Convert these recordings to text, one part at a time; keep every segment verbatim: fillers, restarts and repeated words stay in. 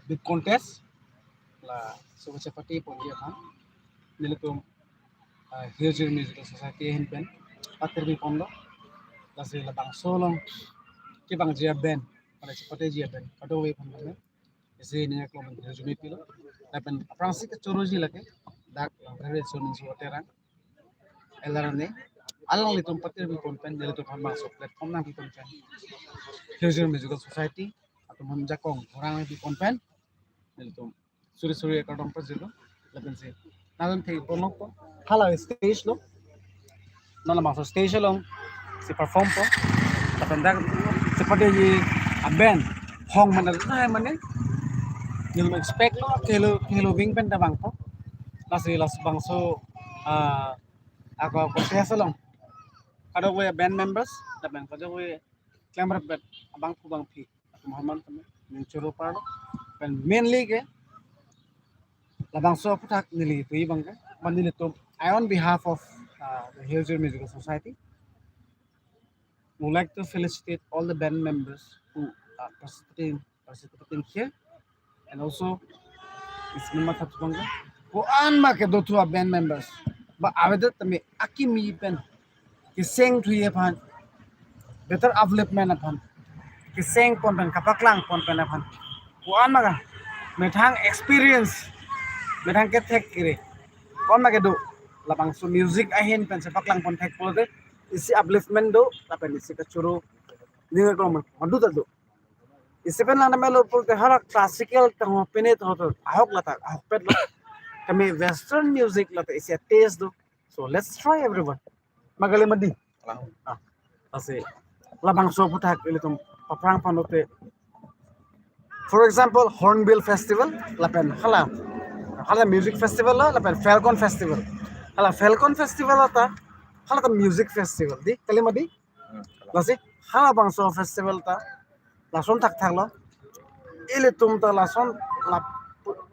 Big contest la so kachepate ponji aphan nelitum, ah, Hirjir Musical Society ahin pen patir bi ponlo. Lasi labangso along kevangji a-band, mane chepateji a-band kadokave aphan kami isi ning aklong pen hirjume pilo. Lapen aphrangsi kachoroji lake dak Langpher Ritson Ingso Terang. Elarne alanglitum patir bi pon pen nelitum aphan bangso platform nangpi pon pen Hirjir Musical Society atum aphan jakong orang bi pon pen nelitum suri suri kardom pajirlo. Lapensi nangtum thek ponlongpo, hala stage lo, non labangso stage alongsi perform po. Lapen dak chepateji a-band Hong mane, nai mane nelitum expect lo, kehelo kehelo wing pen ta vangpo. Lasi labangso, ah, ako contest along kadokave band members lapen kadokave klemrap bet abangphu bangphi atum aphan tame ning choro parlo. Pen mainly ke labangso aphuthak neli puji abang ke, ba nelitum, I, on behalf of, uh, the Hirjir Musical Society, would like to felicitate all the band members who are participating, participating here, and also isi matha abang ke, ko-an ma kedo thu a-band members ba avedet tame akimi pen keseng thuji aphan, better upliftment aphan, keseng pon pen, kapaklang pon pen aphan, ko-an ma ka methang experience, methang kethek kere, ko-an ma kedo, labangso music ahin pen chepaklang pon thek pulote isi upliftment do, lapen isi kachoro ning aklong pen madu ta do. Isi pen lang namelo pulote hala classical tang ho pine to to ahok lata ahokpet lo. Kami western music lata isi a-taste do. So let's try everyone. Magali madi. Ah, lasi labangso aphuthak ilitum paphrang pon lote, for example, Hornbill Festival lapen hala, hala music festival lo, lapen Falcon Festival. Hala Falcon Festival lata, hala ta music festival. Di, kali madi? Lasi halabangso festival ta lason thakthak lo. Ilitum ta lason la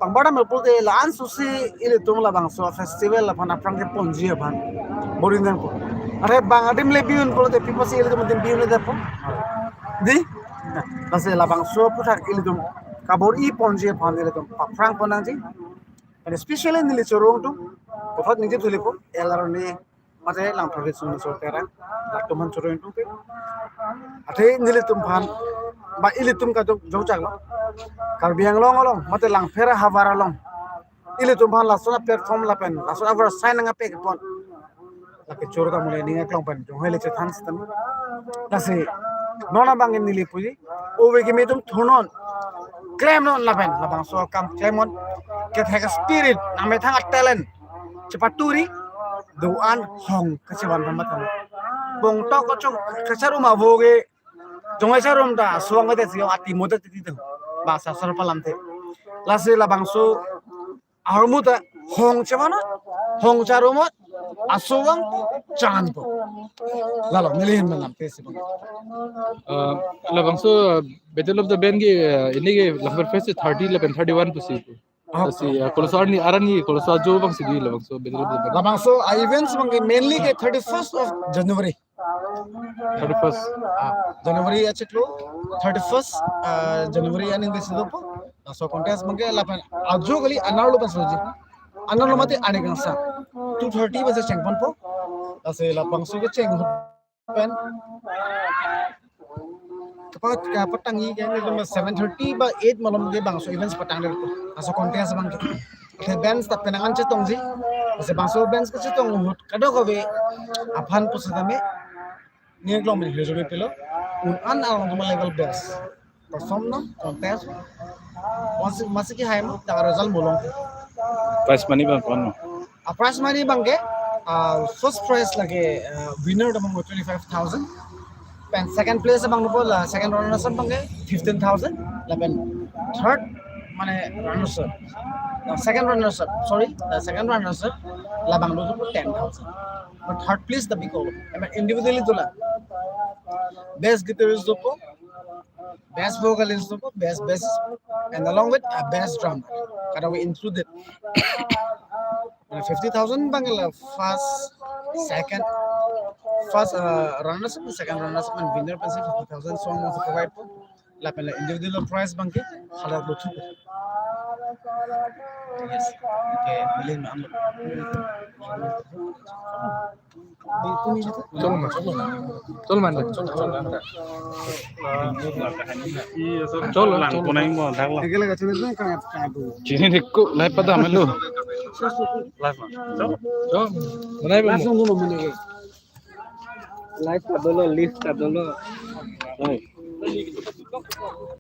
pangbarta me pulote la-an susi ilitum labangso festival aphan aphrang keponji aphan bor-i nangpo. Are bang adim le bi-un pulote pi apotsi ilitum adim bi-un-edet po? Di? Lasi labangso aphuthak ilitum kabor-i ponji aphan ilitum paphrang pon nangji. And especially neli choro ingtung, puthot ningje thulipo, elarne mate Langpher Ritson Ingso Terang, latum aphan choro ingtungte. Athe nelitum aphan, ba ilitum kajok jokjak lo, Karbi Anglong along mate Langpher ahavar along ilitum aphan lason a-platform lapen lason a-verse sai nangkepon, lake choro ta mule ning aklong pen jonghele chethan sitame. Lasi non abang neli puji, ove kimi atum thunon, klemnon lapen labangso akam klemnon, kethek a-spirit, nangmethang a-talent chepaturi, do-an Hong kachevan phamathan. Bongtok kachong kacharum avo ke, jong kacharum ta suang kate si ati moda titi tu, ba sasar palam te. Lasi labangso ahormu ta Hong chevan, Hong charumot, aso vangpo, chan po. Lalo, neli ahin manam te si bang. Uh, labangso, uh, Battle of the Band ke, uh, ini ke Langpher Fest thirty lapen thirty-one pusi. Oh. Lasi, uh, koloso arni, arni koloso ajo abang si di labangso Battle of the Band. Labangso, uh, events abang ke mainly ke thirty-first of January. Thirty-first. Ah, January achiklo, thirty-first, ah, January aningve si dopo. Laso contest abang ke lapen ajo kali anerlo pen soji. Anerlo mate arni kangsam. Two thirty baje chengponpo. Lasi labangso kecheng pen kapa, kapatangji ke nelitum seven thirty ba eight malom ke bangso events patangdetpo. Laso contest abang ke. Athe bands ta penang an chetongji. Lasi bangso bands kechetong ahut kadokave aphan pusitame ning aklong pen hirjume pilo. Un-an along tuma level best perform non, contest. Masi, masi kehai ma, ta result mulong. Prize money abang ko-an ma? A prize money abang ke, ah, first prize lake, ah, winner abang twenty-five thousand. Pen second place abang dopo la, second runners up abang ke fifteen thousand. Lapen third, mane runners up. Na second runners up, sorry, na second runners up labang dopo ten thousand. But third place ta biko. Ema individually dola. Best guitarist dopo, best vocalist dopo, best bassist, and along with, uh, best drummer. Kadokave included. Mane fifty thousand abang la first, second, first, uh, runners up, second runners up, and winner pensi fifty thousand song also provide po. Lapen la individual prize abangke hajar dothu. Yes. Okay, mili ma-anlo. Cholo ma, cholo ma. Cholo ma, cholo, cholo, cholo. Cholo, lang cholo. Punai mo, dak lang. Chini nikko, lai padam lo. Live ma. Cholo. Cholo. Punai mo. Live ta dolo, live ta dolo. Oi.